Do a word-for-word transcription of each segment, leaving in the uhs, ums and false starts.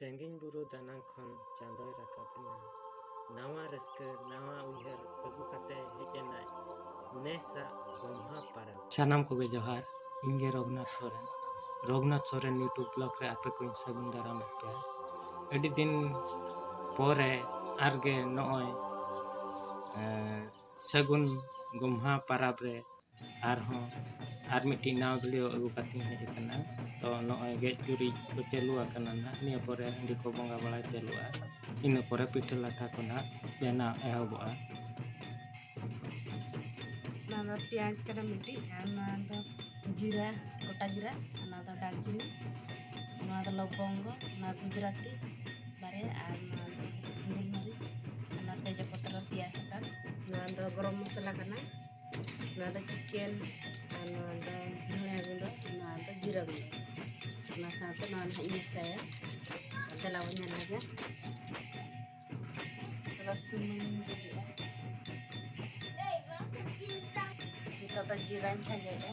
ᱥᱟᱺᱜᱤᱧ ᱵᱩᱨᱩ ᱫᱟᱱᱟᱝ ᱠᱷᱚᱱ ᱪᱟᱸᱫᱚᱭ ᱨᱟᱠᱟᱵ ᱮᱱᱟ᱾ ᱱᱟᱣᱟ ᱨᱟᱹᱥᱠᱟᱹ, ᱱᱟᱣᱟ ᱩᱭᱦᱟᱹᱨ ᱟᱹᱜᱩ ᱠᱟᱛᱮ ᱦᱮᱡ ᱮᱱᱟᱭ ᱱᱮᱥᱟᱜ ᱜᱚᱢᱦᱟ ᱯᱟᱨᱟᱵᱽ᱾ ᱥᱟᱱᱟᱢ ᱠᱚᱜᱮ ᱡᱚᱦᱟᱨ᱾ ᱤᱧ ᱜᱮ ᱨᱚᱜᱷᱩᱱᱟᱛᱷ ᱥᱚᱨᱮᱱ᱾ ᱨᱚᱜᱷᱩᱱᱟᱛᱷ ᱥᱚᱨᱮᱱ YouTube vlog ᱨᱮ ᱟᱯᱮ ᱠᱚᱧ ᱥᱟᱹᱜᱩᱱ ᱫᱟᱨᱟᱢᱮᱫ ᱯᱮᱭᱟ᱾ ᱟᱹᱰᱤ ᱫᱤᱱ ᱯᱚᱨᱮ ᱟᱨ ᱜᱮ ᱱᱚᱜᱼᱚᱭ, ᱮᱸ, ᱥᱟᱹᱜᱩᱱ ᱜᱚᱢᱦᱟ ᱯᱟᱨᱟᱵᱽ ᱨᱮ ᱟᱨᱦᱚᱸ ᱟᱨ ᱢᱤᱫᱴᱤᱡ ᱱᱟᱣᱟ video ᱟᱹᱜᱩ ᱠᱟᱛᱮᱧ ᱦᱮᱡ ᱟᱠᱟᱱᱟ᱾ ᱛᱚ ᱱᱚᱜᱼᱚᱭ ᱜᱮᱡ ᱜᱩᱨᱤᱡ ᱠᱚ ᱪᱟᱹᱞᱩ ᱟᱠᱟᱱᱟ ᱱᱟᱦᱟᱜ᱾ ᱱᱤᱭᱟᱹ ᱯᱚᱨᱮ ᱦᱟᱺᱰᱤ ᱠᱚ ᱵᱚᱸᱜᱟ ᱵᱟᱲᱟ ᱪᱟᱹᱞᱩᱜᱼᱟ᱾ ᱤᱱᱟᱹ ᱯᱚᱨᱮ ᱯᱤᱴᱷᱟᱹ ᱞᱟᱴᱷᱟ ᱠᱚ ᱱᱟᱦᱟᱜ ᱵᱮᱱᱟᱣ ᱮᱦᱚᱵᱚᱜᱼᱟ᱾ ᱱᱚᱣᱟ ᱫᱚ ᱯᱮᱸᱭᱟᱡᱽ ᱠᱟᱱᱟ ᱢᱤᱫᱴᱤᱡ, ᱟᱨ ᱱᱚᱣᱟ ᱫᱚ ᱡᱤᱨᱟ, ᱜᱚᱴᱟ ᱡᱤᱨᱟ, ᱚᱱᱟ ᱫᱚ ᱫᱟᱨᱪᱤᱱᱤ, ᱱᱚᱣᱟ ᱫᱚ ᱞᱚᱵᱚᱝᱜᱚ, ᱱᱚᱣᱟ ᱜᱩᱡᱽᱨᱟᱛᱤ ᱵᱟᱨᱭᱟ, ᱟᱨ ᱱᱚᱣᱟ ᱫᱚ ᱜᱳᱞᱢᱚᱨᱤᱪ, ᱚᱱᱟ ᱛᱮᱡᱚ ᱯᱚᱛᱨᱚ ᱯᱮᱸᱭᱟ ᱥᱟᱠᱟᱢ, ᱱᱚᱣᱟ ᱫᱚ ᱜᱚᱨᱚᱢ ᱢᱚᱥᱞᱟ ᱠᱟᱱᱟ, ᱱᱚᱣᱟ ᱫᱚ ᱪᱤᱠᱮᱱ, ᱟᱨ ᱱᱚᱣᱟ ᱫᱚ ᱫᱷᱚᱱᱤᱭᱟᱹ ᱜᱩᱸᱰᱟᱹ, ᱱᱚᱣᱟ ᱫᱚ ᱡᱤᱨᱟᱹ ᱜᱩᱸᱰᱟᱹ᱾ ᱚᱱᱟ ᱥᱟᱶᱛᱮ ᱱᱚᱣᱟ ᱱᱟᱦᱟᱜ ᱤᱧ ᱢᱮᱥᱟᱭᱟ, ᱟᱨ ᱫᱮᱞᱟ ᱵᱚᱱ ᱧᱮᱞ ᱞᱮᱜᱮ᱾ ᱛᱷᱚᱲᱟ ᱥᱩᱱᱩᱢᱤᱧ ᱫᱩᱞᱮᱜᱼᱟ᱾ ᱱᱤᱛᱚᱜ ᱫᱚ ᱡᱤᱨᱟᱧ ᱠᱷᱟᱸᱡᱚᱭᱮᱜᱼᱟ᱾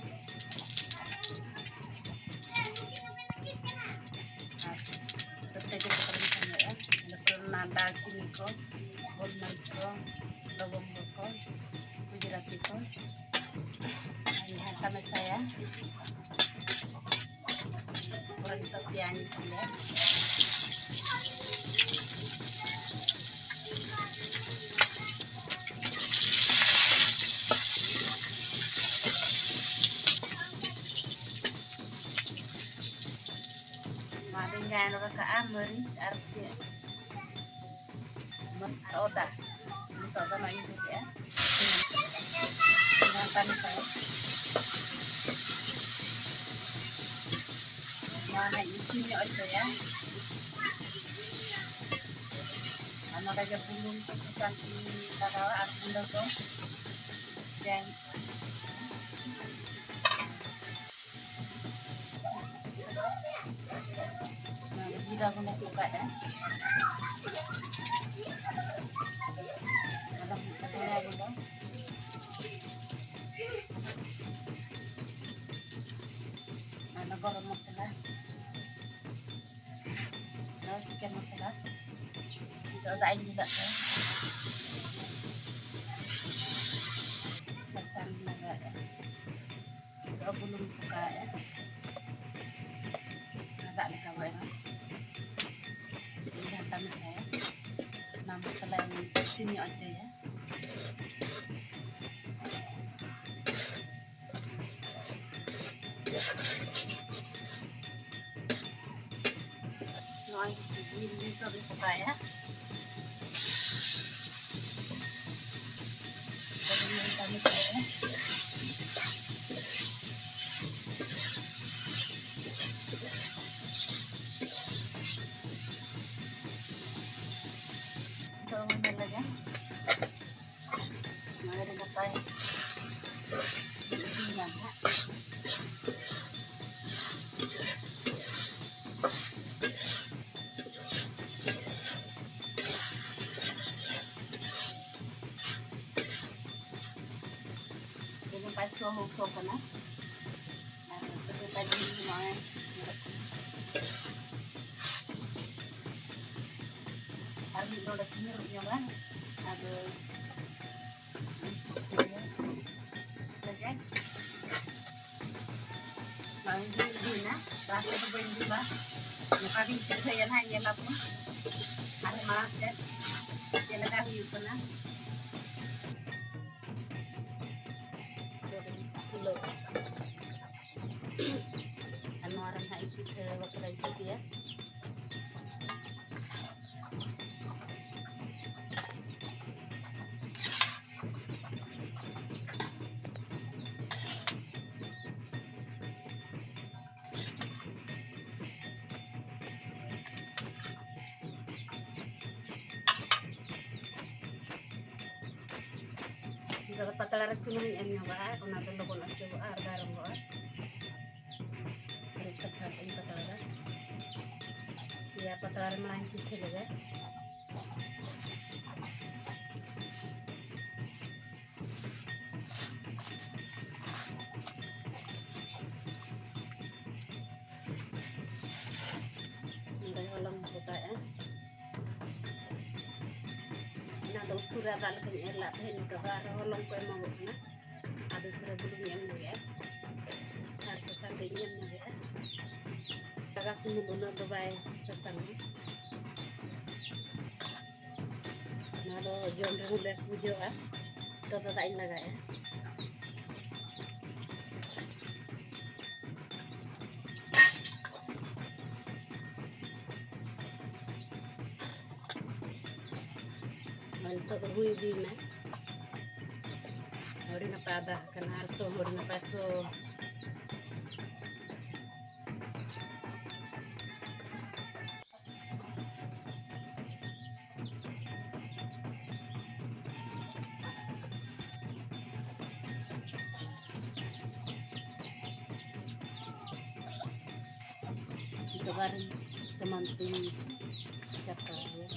ᱟᱨ ᱛᱮᱡᱽ ᱯᱟᱛᱟᱧ ᱠᱷᱟᱸᱡᱚᱭᱮᱜᱼᱟ᱾ ᱤᱱᱟᱹ ᱯᱚᱨᱮ ᱚᱱᱟ ᱫᱟᱨᱪᱤᱱᱤ ᱠᱚ, ᱜᱳᱞᱢᱚᱨᱤᱪ ᱠᱚ, ᱞᱚᱵᱚᱝᱜᱚ ᱠᱚ, ᱜᱩᱡᱽᱨᱟᱛᱤ ᱠᱚ᱾ ᱟᱨ ᱜᱷᱟᱱᱴᱟ ᱢᱮᱥᱟᱭᱟ᱾ ᱯᱩᱨᱟᱹ ᱱᱤᱛᱚᱜ ᱯᱮᱸᱭᱟᱡᱽ ᱠᱚᱞᱮ ᱱᱚᱣᱟ ᱫᱚᱧ grind ᱟᱠᱟᱫᱼᱟ, ᱢᱟᱹᱨᱤᱪ ᱟᱨ ᱯᱮᱸᱭᱟᱡᱽ᱾ ᱟᱨ ᱚᱫᱟ᱾ ᱱᱤᱛᱚᱜ ᱫᱚ ᱱᱚᱜᱼᱚᱭ ᱤᱧ ᱫᱩᱞᱮᱜᱼᱟ᱾ ᱱᱚᱝᱠᱟ ᱱᱤᱛᱚᱜ ᱱᱚᱣᱟ ᱱᱟᱜ ᱤᱥᱤᱱ ᱧᱚᱜ ᱦᱚᱪᱚᱭᱟ᱾ ᱟᱨ ᱱᱚᱰᱮ ᱜᱮ ᱵᱩᱞᱩᱝ ᱠᱚ, ᱥᱟᱥᱟᱝ ᱠᱚᱧ ᱞᱟᱜᱟᱣᱟ ᱟᱨ ᱜᱩᱸᱰᱟᱹ ᱠᱚ᱾ ᱯᱮᱸᱭᱟᱡᱽ ᱡᱤᱨᱟ ᱜᱩᱸᱰᱟᱹ ᱠᱚ ᱮᱢᱟᱜᱼᱟ᱾ ᱟᱫᱚ ᱫᱷᱚᱱᱤᱭᱟᱹ ᱜᱩᱸᱰᱟᱹ, ᱟᱫᱚ ᱜᱚᱨᱚᱢ ᱢᱚᱥᱞᱟ, ᱟᱫᱚ ᱪᱤᱠᱮᱱ ᱢᱚᱥᱞᱟ᱾ ᱱᱤᱛᱚᱜ ᱫᱟᱜ ᱤᱧ ᱫᱩᱞᱟᱜ ᱠᱟᱱᱟ᱾ ᱥᱟᱥᱟᱝ ᱤᱧ ᱞᱟᱜᱟᱣᱮᱫᱼᱟ᱾ ᱱᱤᱛᱚᱜ ᱵᱩᱞᱩᱝ ᱯᱚᱠᱟᱣᱮᱫᱼᱟ᱾ ᱫᱟᱜ ᱞᱮᱠᱟ ᱵᱚ ᱮᱢᱟ᱾ ᱤᱧ ᱜᱷᱟᱱᱴᱟ ᱢᱮᱥᱟᱭᱟ᱾ ᱚᱱᱟ ᱢᱚᱥᱞᱟᱧ ᱤᱥᱤᱱ ᱧᱚᱜ ᱦᱚᱪᱚᱭᱟ᱾ ᱱᱚᱜᱼᱚᱭ ᱡᱤᱞ ᱱᱤᱛᱚᱜ ᱤᱧ ᱯᱚᱠᱟᱭᱟ᱾ ᱱᱤᱛᱚᱜ ᱵᱚᱱ ᱧᱮᱞ ᱞᱮᱜᱮ᱾ ᱱᱚᱣᱟ ᱨᱮ ᱱᱟᱯᱟᱭ ᱤᱥᱤᱱ ᱮᱱᱟ ᱱᱟᱦᱟᱜ᱾ ᱱᱟᱯᱟᱭ ᱥᱚ ᱦᱚᱸ ᱥᱚ ᱠᱟᱱᱟ᱾ ᱟᱨ ᱱᱚᱛᱮ ᱫᱚ ᱱᱚᱜᱼᱚᱭ ᱧᱮᱞᱚᱜ ᱠᱟᱱᱟ᱾ ᱟᱨ ᱢᱤᱫ ᱰᱚᱸᱰᱮᱠ ᱧᱮᱞ ᱧᱚᱜᱟ᱾ ᱟᱫᱚ ᱞᱟᱜᱮ ᱵᱟᱝ ᱦᱩᱭ ᱤᱫᱤᱭᱮᱱᱟ, ᱞᱟᱦᱟ ᱥᱮᱫ ᱫᱚ ᱵᱟᱹᱧ ᱫᱩᱞᱟ᱾ ᱱᱚᱝᱠᱟ ᱜᱤᱧ ᱯᱤᱴᱷᱟᱹᱭᱟ ᱱᱟᱦᱟᱜ, ᱧᱮᱞ ᱟᱵᱚᱱ ᱟᱨ ᱢᱟᱲᱟᱝ ᱥᱮᱫ ᱪᱮᱫ ᱞᱮᱠᱟ ᱦᱩᱭᱩᱜ ᱠᱟᱱᱟ᱾ ᱯᱷᱩᱞᱟᱹᱣ᱾ ᱟᱨ ᱱᱚᱣᱟ ᱨᱮ ᱱᱟᱦᱟᱜ ᱤᱧ ᱯᱤᱴᱷᱟᱹ ᱵᱟᱠᱷᱨᱟᱧ ᱥᱤᱯᱤᱭᱟ᱾ ᱱᱤᱛᱚᱜ ᱫᱚ ᱯᱟᱛᱲᱟ ᱨᱮ ᱥᱩᱱᱩᱢᱤᱧ ᱮᱢ ᱧᱚᱜᱟᱜᱼᱟ, ᱚᱱᱟ ᱫᱚ ᱞᱚᱜᱚᱱ ᱚᱪᱚᱜᱚᱜᱼᱟ ᱟᱨ ᱵᱟᱭ ᱨᱚᱸᱜᱚᱜᱼᱟ᱾ ᱟᱹᱨᱩᱵ ᱥᱟᱯᱷᱟ ᱠᱟᱜ ᱟᱹᱧ ᱯᱟᱛᱲᱟ ᱨᱮ᱾ ᱯᱮᱭᱟ ᱯᱟᱛᱲᱟ ᱨᱮ ᱢᱟᱲᱟᱝ ᱤᱧ ᱯᱤᱴᱷᱟᱹ ᱞᱮᱜᱮ᱾ ᱱᱚᱰᱮ ᱦᱚᱞᱚᱝ ᱜᱚᱴᱟᱭᱟ᱾ ᱩᱛᱩ ᱨᱮ ᱟᱫᱟ ᱞᱮᱠᱟᱧ ᱮᱨ ᱞᱟᱜ ᱛᱟᱦᱮᱸᱫ, ᱱᱤᱛᱚᱜ ᱫᱚ ᱟᱨᱦᱚᱸ ᱦᱚᱞᱚᱝ ᱠᱚ ᱮᱢᱚᱜᱚᱜ ᱠᱟᱱᱟ᱾ ᱟᱫᱚ ᱩᱥᱟᱹᱨᱟ ᱵᱩᱞᱩᱝ ᱤᱧ ᱮᱢ ᱧᱚᱜᱮᱜᱼᱟ ᱟᱨ ᱥᱟᱥᱟᱝ ᱠᱟᱹᱡ ᱤᱧ ᱮᱢ ᱧᱚᱜᱮᱜᱼᱟ᱾ ᱞᱟᱜᱟ ᱥᱩᱱᱩᱢ ᱩᱱᱟᱹᱜ ᱫᱚ ᱵᱟᱭ ᱥᱟᱥᱟᱝᱟ᱾ ᱱᱚᱣᱟ ᱫᱚ ᱡᱚᱢ ᱨᱮᱦᱚᱸ ᱵᱮᱥ ᱵᱩᱡᱷᱟᱹᱜᱼᱟ᱾ ᱱᱤᱛᱚᱜ ᱫᱚ ᱫᱟᱜ ᱤᱧ ᱞᱟᱜᱟᱣᱮᱜᱼᱟ᱾ ᱟᱨ ᱱᱤᱛᱚᱜ ᱫᱚ ᱦᱩᱭ ᱤᱫᱤᱭᱮᱱᱟ᱾ ᱟᱹᱰᱤ ᱱᱟᱯᱟᱭ ᱟᱫᱟ ᱟᱠᱟᱱᱟ ᱟᱨ ᱥᱚ ᱦᱚᱸ ᱟᱹᱰᱤ ᱱᱟᱯᱟᱭ ᱥᱚ᱾ ᱡᱚᱜᱟᱲ ᱥᱟᱢᱟᱱ ᱛᱤᱧ ᱪᱟᱯᱟᱫ ᱜᱮᱭᱟ᱾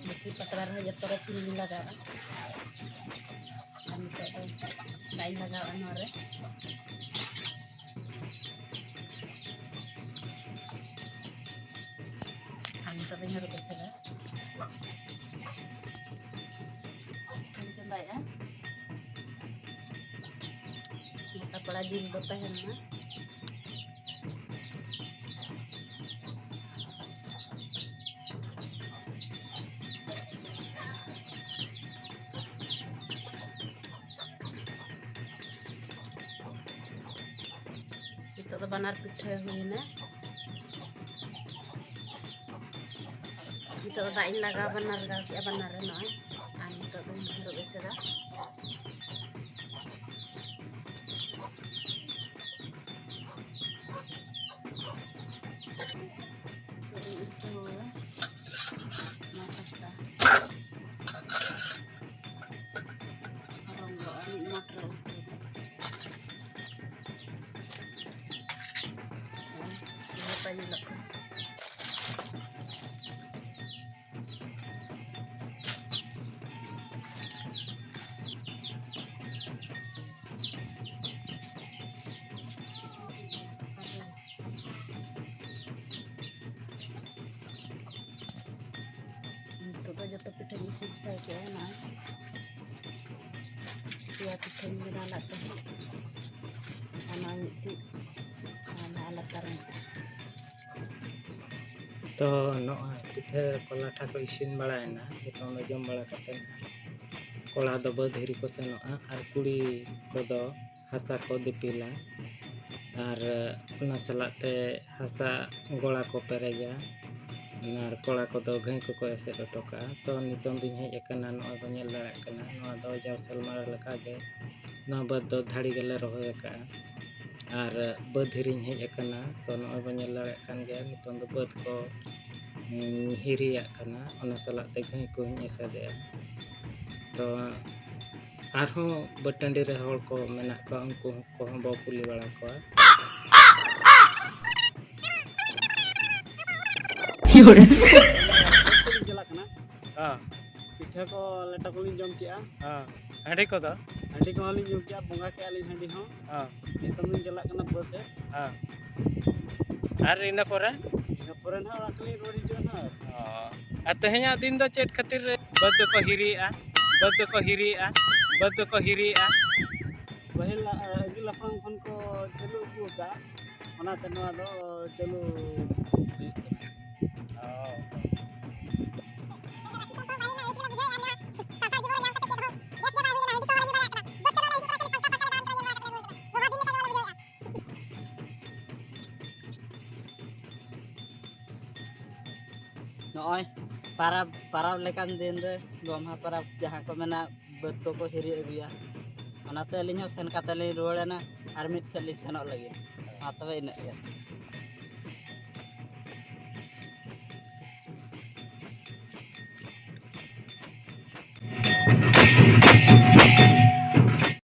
ᱵᱟᱹᱠᱤ ᱯᱟᱛᱲᱟ ᱨᱮᱦᱚᱸ ᱡᱚᱛᱚ ᱨᱮ ᱥᱩᱱᱩᱢ ᱞᱟᱜᱟᱜᱼᱟ᱾ ᱟᱨ ᱱᱤᱛᱚᱜ ᱫᱚ ᱫᱟᱜ ᱤᱧ ᱞᱟᱜᱟᱣᱟ ᱱᱚᱣᱟ ᱨᱮ᱾ ᱟᱨ ᱱᱤᱛᱚᱜ ᱫᱚᱧ ᱦᱟᱹᱨᱩᱵ ᱮᱥᱮᱫᱟ᱾ ᱤᱧ ᱪᱚᱸᱫᱟᱭᱮᱫᱼᱟ᱾ ᱜᱚᱴᱟ ᱯᱟᱲᱟ ᱡᱤᱞ ᱫᱚ ᱛᱟᱦᱮᱱ ᱢᱟ᱾ ᱱᱤᱛᱚᱜ ᱫᱚ ᱵᱟᱱᱟᱨ ᱯᱤᱴᱷᱟᱹ ᱦᱩᱭᱱᱟ᱾ ᱱᱤᱛᱚᱜ ᱫᱚ ᱫᱟᱜ ᱤᱧ ᱞᱟᱜᱟᱣ, ᱵᱟᱱᱟᱨ ᱞᱟᱜᱟᱣ ᱠᱮᱜᱼᱟ, ᱵᱟᱱᱟᱨ ᱨᱮ ᱱᱚᱜᱼᱚᱭ᱾ ᱟᱨ ᱱᱤᱛᱚᱜ ᱫᱚᱧ ᱦᱟᱹᱨᱩᱵ ᱮᱥᱮᱫᱟ᱾ ᱱᱤᱛᱚᱜ ᱫᱚᱧ ᱩᱞᱴᱟᱹᱣᱟ ᱱᱚᱣᱟ ᱯᱟᱥᱴᱟ᱾ ᱨᱚᱝ ᱫᱚ ᱟᱨ ᱢᱤᱫ ᱢᱚᱴ ᱨᱮ ᱩᱞᱴᱟᱹᱣ ᱫᱚ᱾ ᱱᱚᱜᱼᱚᱭ ᱡᱟᱦᱟᱸ ᱞᱮᱠᱟ ᱧᱮᱞᱚᱜ ᱠᱟᱱᱟ᱾ ᱥᱟᱡᱟᱣ ᱠᱮᱜᱼᱟ ᱱᱚᱜᱼᱚᱭ᱾ ᱯᱮᱭᱟ ᱯᱤᱴᱷᱟᱹᱧ ᱵᱮᱱᱟᱣ ᱞᱮᱫ ᱛᱟᱦᱮᱸᱫ᱾ ᱚᱱᱟ ᱢᱤᱫᱴᱤᱡ, ᱚᱱᱟ ᱞᱟᱛᱟᱨ ᱢᱤᱫᱴᱤᱡ᱾ ᱛᱚ ᱱᱚᱜᱼᱚᱭ ᱯᱤᱴᱷᱟᱹ ᱠᱚ ᱞᱟᱴᱷᱟ ᱠᱚ ᱤᱥᱤᱱ ᱵᱟᱲᱟᱭᱮᱱᱟ᱾ ᱱᱤᱛᱚᱝ ᱫᱚ ᱡᱚᱢ ᱵᱟᱲᱟ ᱠᱟᱛᱮ ᱠᱚᱲᱟ ᱫᱚ ᱵᱟᱹᱫᱽ ᱦᱤᱨᱤ ᱠᱚ ᱥᱮᱱᱚᱜᱼᱟ ᱟᱨ ᱠᱩᱲᱤ ᱠᱚᱫᱚ ᱦᱟᱥᱟ ᱠᱚ ᱫᱤᱯᱤᱞᱟ ᱟᱨ ᱚᱱᱟ ᱥᱟᱞᱟᱜ ᱛᱮ ᱦᱟᱥᱟ ᱜᱚᱲᱟ ᱠᱚ ᱯᱮᱨᱮᱡᱟ ᱟᱨ ᱠᱚᱲᱟ ᱠᱚᱫᱚ ᱜᱟᱹᱭ ᱠᱚᱠᱚ ᱮᱥᱮᱫ ᱦᱚᱴᱚ ᱠᱟᱜᱼᱟ᱾ ᱛᱚ ᱱᱤᱛᱚᱝ ᱫᱚᱧ ᱦᱮᱡ ᱟᱠᱟᱱᱟ, ᱱᱚᱜᱼᱚᱭ ᱵᱚᱱ ᱧᱮᱞ ᱫᱟᱲᱮᱭᱟᱜ ᱠᱟᱱᱟ, ᱱᱚᱣᱟ ᱫᱚ ᱡᱟᱣ ᱥᱮᱨᱢᱟ ᱞᱮᱠᱟᱜᱮ ᱱᱚᱣᱟ ᱵᱟᱹᱫᱽ ᱫᱚ ᱫᱷᱟᱲᱤ ᱜᱮᱞᱮ ᱨᱚᱦᱚᱭ ᱟᱠᱟᱫᱼᱟ᱾ ᱟᱨ ᱵᱟᱹᱫᱽ ᱦᱤᱨᱤᱧ ᱦᱮᱡ ᱟᱠᱟᱱᱟ᱾ ᱛᱚ ᱱᱚᱜᱼᱚᱭ ᱵᱚᱱ ᱧᱮᱞ ᱫᱟᱲᱮᱭᱟᱜ ᱠᱟᱱ ᱜᱮᱭᱟ, ᱱᱤᱛᱚᱝ ᱫᱚ ᱵᱟᱹᱫᱽ ᱠᱚ ᱦᱤᱨᱤᱭᱟᱜ ᱠᱟᱱᱟ, ᱚᱱᱟ ᱥᱟᱞᱟᱜ ᱛᱮ ᱜᱟᱹᱭ ᱠᱚᱦᱚᱸᱧ ᱮᱥᱮᱫᱮᱜᱼᱟ᱾ ᱛᱚ ᱟᱨᱦᱚᱸ ᱵᱟᱹᱫᱽ ᱴᱟᱺᱰᱤ ᱨᱮ ᱦᱚᱲ ᱠᱚ ᱢᱮᱱᱟᱜ ᱠᱚᱣᱟ, ᱩᱱᱠᱩ ᱠᱚᱦᱚᱸ ᱵᱚ ᱠᱩᱞᱤ ᱵᱟᱲᱟ ᱠᱚᱣᱟ᱾ ᱪᱟᱞᱟᱜ ᱠᱟᱱᱟ᱾ ᱦᱮᱸ᱾ ᱯᱤᱴᱷᱟᱹ ᱠᱚ ᱞᱮᱴᱚ ᱠᱚᱞᱤᱧ ᱡᱚᱢ ᱠᱮᱜᱼᱟ᱾ ᱦᱮᱸ᱾ ᱦᱟᱺᱰᱤ ᱠᱚᱫᱚ? ᱦᱟᱺᱰᱤ ᱠᱚᱦᱚᱸ ᱞᱤᱧ ᱧᱩ ᱠᱮᱜᱼᱟ, ᱵᱚᱸᱜᱟ ᱠᱮᱜᱼᱟ ᱞᱤᱧ ᱦᱟᱺᱰᱤ ᱦᱚᱸ᱾ ᱦᱮᱸ᱾ ᱱᱤᱛᱚᱝ ᱞᱤᱧ ᱪᱟᱞᱟᱜ ᱠᱟᱱᱟ ᱵᱟᱹᱫᱽ ᱥᱮᱫ᱾ ᱦᱮᱸ᱾ ᱟᱨ ᱤᱱᱟᱹ ᱯᱚᱨᱮ? ᱤᱱᱟᱹ ᱯᱚᱨᱮ ᱱᱟᱦᱟᱜ ᱚᱲᱟᱜ ᱛᱮᱞᱤᱧ ᱨᱩᱣᱟᱹᱲ ᱦᱤᱡᱩᱜᱼᱟ ᱱᱟᱦᱟᱜ᱾ ᱚ᱾ ᱟᱨ ᱛᱮᱦᱮᱧᱟᱜ ᱫᱤᱱ ᱫᱚ ᱪᱮᱫ ᱠᱷᱟᱹᱛᱤᱨ ᱵᱟᱹᱫᱽ ᱫᱚᱠᱚ ᱦᱤᱨᱤᱭᱮᱜᱼᱟ? ᱵᱟᱹᱫᱽ ᱫᱚᱠᱚ ᱦᱤᱨᱤᱭᱮᱜᱼᱟ? ᱯᱟᱹᱦᱤᱞ, ᱟ, ᱟᱹᱜᱤᱞ ᱦᱟᱯᱲᱟᱢ ᱠᱷᱚᱱ ᱠᱚ ᱪᱟᱹᱞᱩ ᱟᱹᱜᱩ ᱟᱠᱟᱫᱼᱟ, ᱚᱱᱟᱛᱮ ᱱᱚᱣᱟ ᱫᱚ ᱪᱟᱹᱞᱩ ᱦᱩᱭᱩᱜ ᱠᱟᱱᱟ᱾ ᱚ᱾ ᱱᱚᱜᱼᱚᱭ ᱯᱟᱨᱟᱵᱽ, ᱯᱟᱨᱟᱵᱽ ᱞᱮᱠᱟᱱ ᱫᱤᱱ ᱨᱮ ᱜᱚᱢᱦᱟ ᱯᱟᱨᱟᱵᱽ ᱡᱟᱦᱟᱸ ᱠᱚ ᱢᱮᱱᱟ, ᱵᱟᱹᱫᱽ ᱠᱚᱠᱚ ᱦᱤᱨᱤ ᱟᱹᱜᱩᱭᱟ᱾ ᱚᱱᱟᱛᱮ ᱟᱹᱞᱤᱧ ᱦᱚᱸ ᱥᱮᱱ ᱠᱟᱛᱮ ᱞᱤᱧ ᱨᱩᱣᱟᱹᱲᱮᱱᱟ, ᱟᱨ ᱢᱤᱫ ᱥᱮᱫ ᱞᱤᱧ ᱥᱮᱱᱚᱜ ᱞᱟᱹᱜᱤᱫ᱾ ᱢᱟ ᱛᱚᱵᱮ ᱤᱱᱟᱹᱜ ᱜᱮ᱾